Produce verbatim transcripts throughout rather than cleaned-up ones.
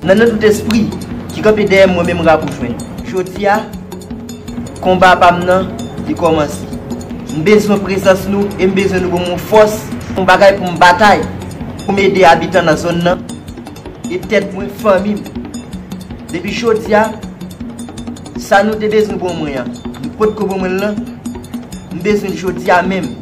Nan non tout espri ki kanpe dèyè m, mwen menm Rap ou jwenn. Jodi a, konba pa m nan, li kòmanse. M bezwen prezans nou e m bezwen nou ban m yon fòs, yon bagay pou m batay, pou m ede abitan nan zòn nan, e tèt mwen, fanmi m. Depi jodi a, sa nou te bezwen ban mwen an, nou potko ban mwen l lan, m bezwen l jodi a menm.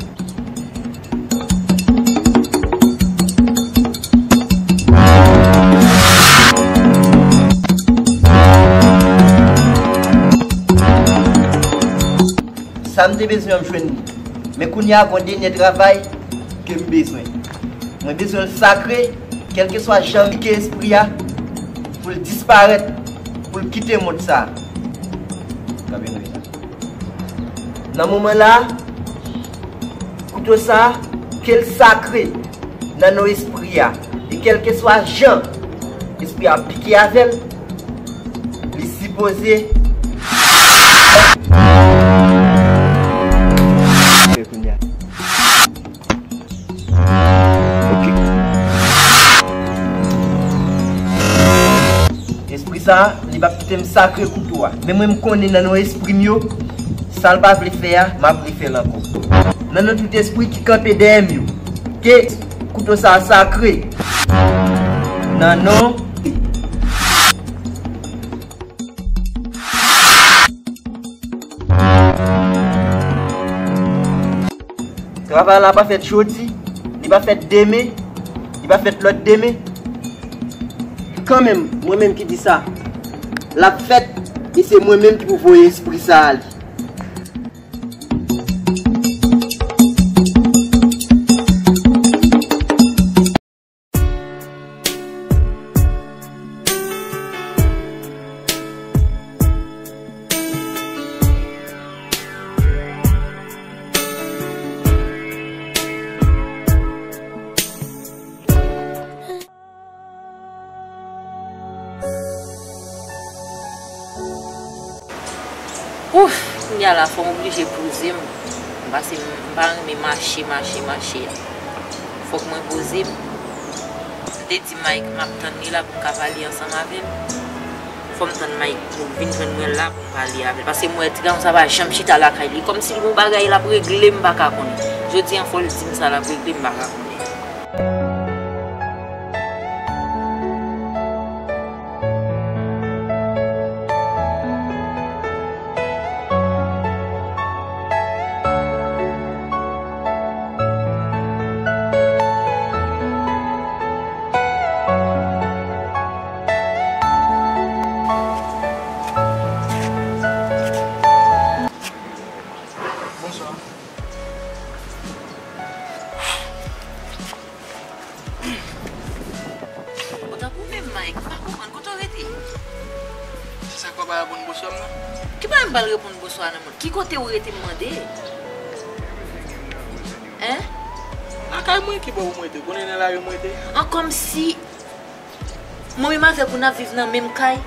Sa m te bezwen an, m jwenn li. Men kounye a, gon dènye travay ke m bezwen. Mwen bezwen l sakre, kèlkeswa jan m pike espri a, pou l disparèt, pou l kite mond sa a. Kanpe nou la. Nan moman la, kouto sa a, ke l sakre nan non espri a. E kèlkeswa jan espri a pike avè l, li sipoze. Ok. Espri sa a, li p ap kite m sakre kouto a. Men mwen, m konnen nan non espri m yo, sa l pa vle fè a, m ap refè l ankò. Nan non tout espri ki kanpe dèyè m yo, ke kouto sa a sakre. Nan non. Travay la pa fèt jodi, li pa fèt demen, li pa fèt lòt demen. Kanmenm, mwen menm ki di sa, l ap fèt, e se mwen menm ki pou voye espri sa ale. Ouf, kounye a la, fò m oblije poze m. Paske m, m pa renmen mache, mache, mache a. Fòk mwen poze m. M te di Mike, m ap tann li la pou m ka pale ansanm avè l. Fò m tann Mike pou l vin jwenn mwen la pou m pale avè l. Paske m wè ti gason sa pa janm chita lakay li. Kòmsi l gon bagay l ap regle, m pa ka konnen. Jodi a, fò l di m sa l ap regle, m pa ka konnen. Bonswa. Ou tankou menm Mike, m pa konprann kote w rete. Se sa k fè w pa reponn bonswa m nan? Ki bagay m pral reponn bonswa nan moun? Ki kote w rete m mande? Hein? Lakay mwen, ki bò pou m rete? Konnen nan lari m rete? An, kòmsi mwen menm avèk ou n ap viv nan menm kay.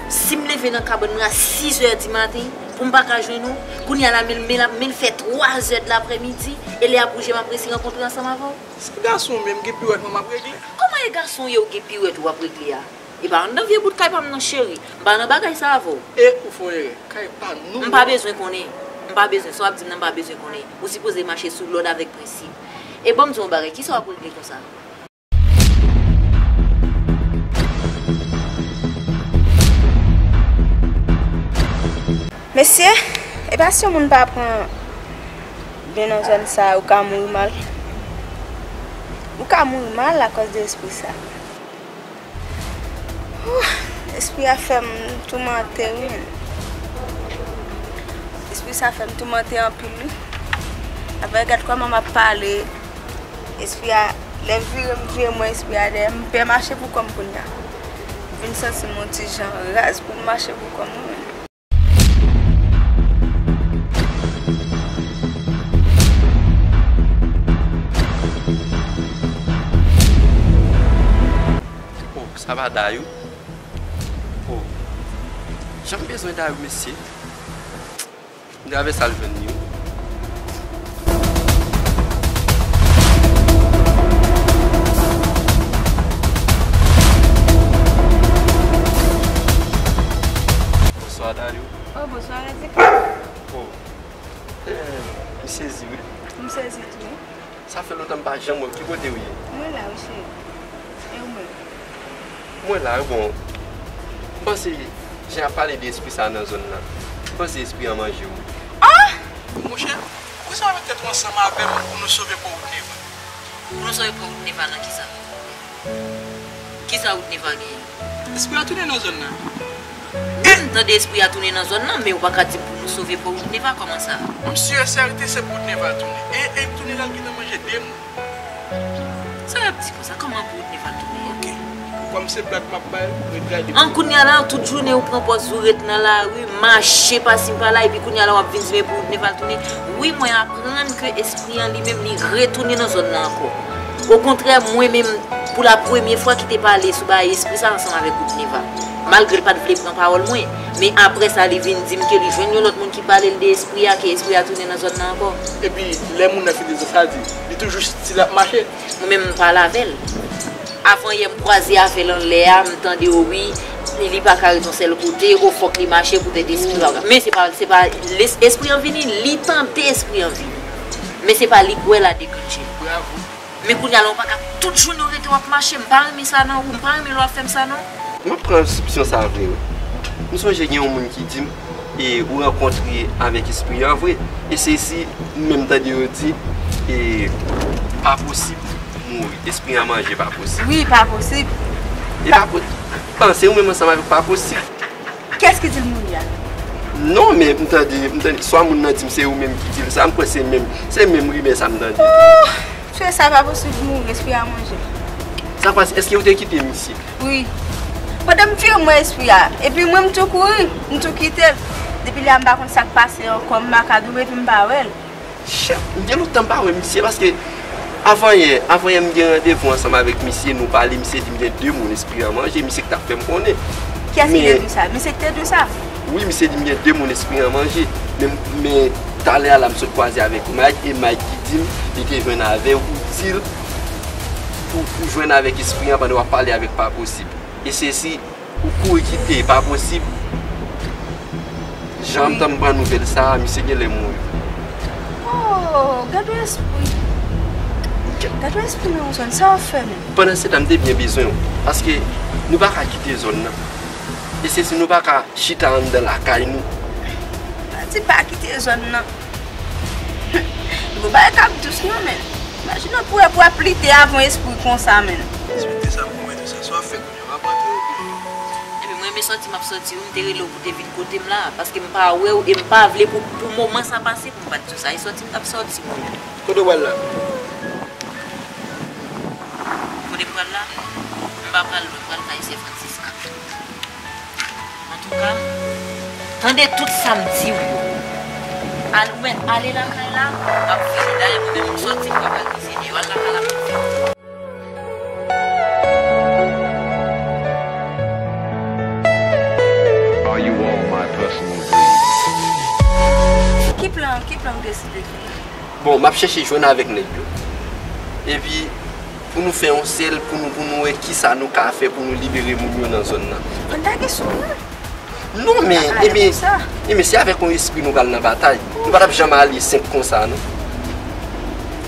Si m leve nan kabann mwen a sis è di maten pou m pa ka jwenn ou, kounye a la men, men, men l fè twa zè de laprèmidi, e lè ap wouje m ap resi rankontre ansanm avè w. Se gason w menm gen piwèt mwen m ap regle. Kòman e gason w ye ou gen piwèt ou ap regle a? E pa anndan vye bout kay pa m nan cheri. M pa nan bagay sa avè w. E ou fè yon erè. Kay pa nou. M pa bezwen konnen. M pa bezwen. Sa w ap di m nan m pa bezwen konnen. Ou sipoze mache sou lòd avèk prensip. E ban m di w yon bagay. Kisa w ap regle konsa? Mesye, e pa si yon moun pa pran byen nan zòn sa a, ou ka mouri mal. Ou ka mouri mal akòz de espri sa. Ooh, espri a fè m toumante, wi, menn. Espri sa fè m toumante anpil, wi. Apre, gad kòman m ap pale. Espri a, lè vire m vire mwen espri a dèyè, m pè mache pou kò m kounye a. M vin santi m yon ti jan raz pou m mache pou kò m, wi, menn. Oh, sa pa Dayou? Oh, jan m bezwen Dayou, mesye. M travèse al jwenn li wi. Monchè, e ou menm? Mwen la, bon, m panse jan y ap pale de espri sa nan zòn nan, m panse espri an manje w. Ah! Monchè, ou sa met tèt ou ansanm avè m pou nou sove pò Woodneva. Pou nou sove pò Woodneva nan kisa? Kisa Woodneva genyen? Espri a tounen nan zòn nan. Wi, m tande espri a tounen nan zòn nan, men ou pa ka di m pou nou sove pò Woodneva, kòman sa? M si e sèten se pou Woodneva tounen. E, e tounen la, l gentan manje de moun. Sa y ap di konsa? Kòman pou Woodneva tounen? Ok. Kòm se blag m ap bay, ret gade. An, kounye a la, tout jounen ou pran pòz ou ret nan lari, mache pasi pala, epi kounye a la w ap vin di men pou Woodneva tounen. Wi, mwen aprann ke espri an li menm, li retounen nan zòn nan ankò. Okontrè, mwen menm, pou la premye fwa, ki te pale sou bagay espri sa ansanm avèk Woodneva. Malgre l pa t vle pran pawòl mwen, men apre sa, li vin di m ke li jwenn yon lòt moun ki pale l de espri a, ke espri a tounen nan zòn nan ankò. Epi, lè moun nan fin di sa, sa di, li toujou stil ap mache. Mwen menm, m pale avè l. Avan yè, m kwaze avè l anlè a, m tande, o wi, li, li pa ka ret yon sèl kote, o fòk li mache poutèt espri a. Men se pa, se pa, les-, espri an vini, li tande espri an vini. Men se pa li k wè l a de grenn je. Bravo. Men kounye a la, ou pa ka tout jounen w rete w ap mache. M pa renmen sa non, ou, m pa renmen lè w ap fè m sa non. M ap pran sipsyon sa vre, wi. M sonje gen yon moun ki di m, e, ou rankontre avèk espri an vre. E se si m menm tande yo di, e, pa posib mouri, espri an manje pa posib. Wi, pa posib. E pa po-, panse ou menm ansanm avèk pa posib. Kiyès ki di l mouri a? Non, men m tande, m tande, swa moun nan di m se ou menm ki di l sa, m kwè se menm, se menm rimè sa m tande. Oh, tchwe sa pa posib mouri, espri a manje. Sa pase, èske ou te kite misye? Wi. Pandan m vire m wè espri a, epi mwen m tou kouri, m tou kite l. Depi lè a m pa konn sa k pase ankò, m makadou epi m pa wè l. Shit, m gen lontan m pa wè misye, paske avanyè, avanyè m gen randevou ansanm avèk misye, nou pale, misye di m gen de moun espri an manje, misye ki t ap fè m konnen. Kiyès ki te di w sa? Misye ki te di w sa? Wi, misye di m gen de moun espri an manje. Men, men talè a la m sot kwaze avèk Mike, e Mike ki di m li te jwenn avè w, ou di l pou, pou jwenn avèk espri an pandan w ap pale avèk pa posib. E se si ou kouri kite, pa posib. Jan m tann pran nouvèl sa a, misye genlè mouri. Oh, gad yon espri. Gad yon espri nan yon zòn, sa w ap fè menm? Pandan se tan, m te byen bezwen w, paske nou pa ka kite zòn nan. E se si nou pa ka chita anndan lakay nou. Pa di pa kite zòn nan. Gon bagay k ap dous non, men. Imajine w pou wè, pou wè plite avan espri konsa, men. Respekte sa, m pwomèt ou sa. Sa w ap fè kounye a, w ap antre oubyen? Epi mwen, men sòti m ap sòti, wi, m te rele w pou te vin kote m la, paske m pa wè w, e m pa vle pou, pou moman sa pase pou m pa t di w sa. E sòti m t ap sòti, mwen menm. Kote w pral la? Kote m pral la? M pa pral lwen, m pral kay sè Francisca. Antouka, tande tout sa m di w yo. Al, ou mèt ale lakay la, m ap vini. Dayè, mwen menm, m sòti, m pa pral rive deyò. Al lakay la, m ap vini. Are you all my personal dreams? Ki plan, ki plan w deside fè? Bon, m ap chèche jwenn avèk nèg yo. Epi, pou nou fè yon sèl, pou nou, pou nou wè kisa nou ka fè pou nou libere moun yo nan zòn nan. Ann lage sou mwen. Non, men, ebyen, ebyen, se avèk yon espri nou pral nan batay. Nou pa t ap janm ale senp konsa, non.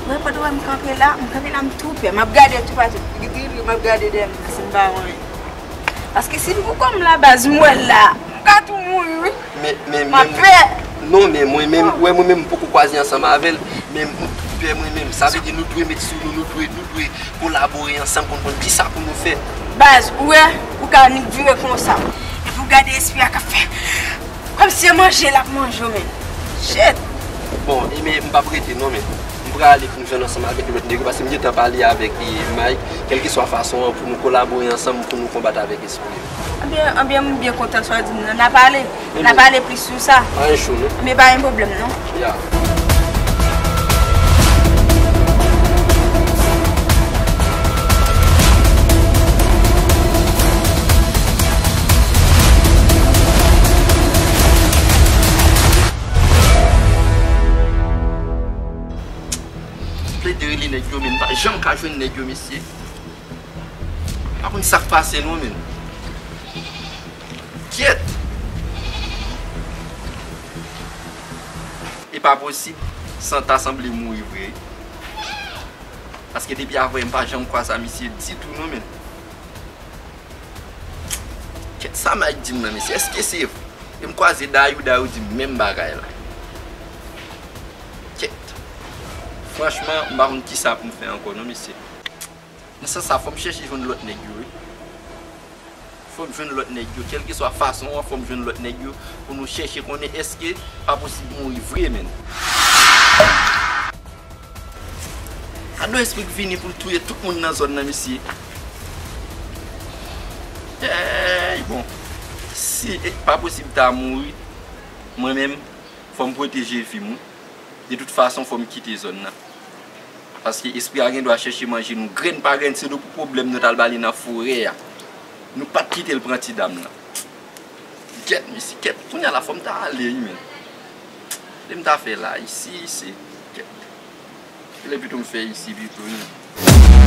Mwen, pandan w wè m kanpe la, m kanpe la, m tou pè. M ap gade toupatou. M ap gade dèyè m, si m pa wè anyen. Paske si m pou kò m la, baz, m wè l la, m ka tou mouri, wi. Men, men, m ap pè. Non, men mwen menm, ou wè mwen menm m poko kwaze ansanm avè l, men m tou pè mwen menm. Sa vle di nou dwe met sou nou, nou dwe, nou dwe kolabore ansanm pou n konn kisa pou nou fè. Baz, ou wè, ou ka annik vire konsa. Epi w gade espri a k ap fè kòmsi se manje l ap manje w menm. Shit! Bon, e men m p ap rete non, men m prale pou m jwenn ansanm avèk lòt nèg yo, paske m gentan pale avèk, e, Mike, kèlkeswa fason an, pou nou kolabore ansanm, pou nou konbat avèk espri yo. Ebyen, ebyen, m byen kontan sa w di m nan. N a pale. N a pale plis sou sa. Anyen cho, non? Men pa gen pwoblèm, non. Ya. Plede rele nèg yo, men m pa janm ka jwenn nèg yo, mesye. Pa konn sa k pase non, men. Kyèt! E pa posib, Santa sanble mouri vre. Paske depi avanyè m pa janm kwaz a misye ditou non, men. Kèt, sa Mike di m nan, mesye, èske se vre? E m kwaze Dayou, Dayou di m menm bagay la. Kèt. Franchman, m pa konn kisa pou m fè ankò non, mesye. Nan sans sa, fò m chèche jwenn lòt nèg yo, wi. Fò m jwenn lòt nèg yo. Kèlkeswa fason an, fò m jwenn lòt nèg yo pou nou chèche konnen èske pa posib mouri vre, men. Ado espri k vini pou l touye tout moun nan zòn nan, mesye. Ey, bon. Si e, pa posib ta mouri, mwen menm, fò m pwoteje vi m, wi. De tout fason, fò m kite zòn nan. Paske espri a gen dwa chèche manje nou. Grenn pa grenn, se nou pou pwoblèm nou t al ba li nan forè a. Nou pa t kite l pran ti dam lan. Kèt, mesye, kèt. Kounye a la, fò m ta ale, wi, men. Lè m ta fè la, isi, isi. Kèt. Lè pito m fè isi, pito, wi.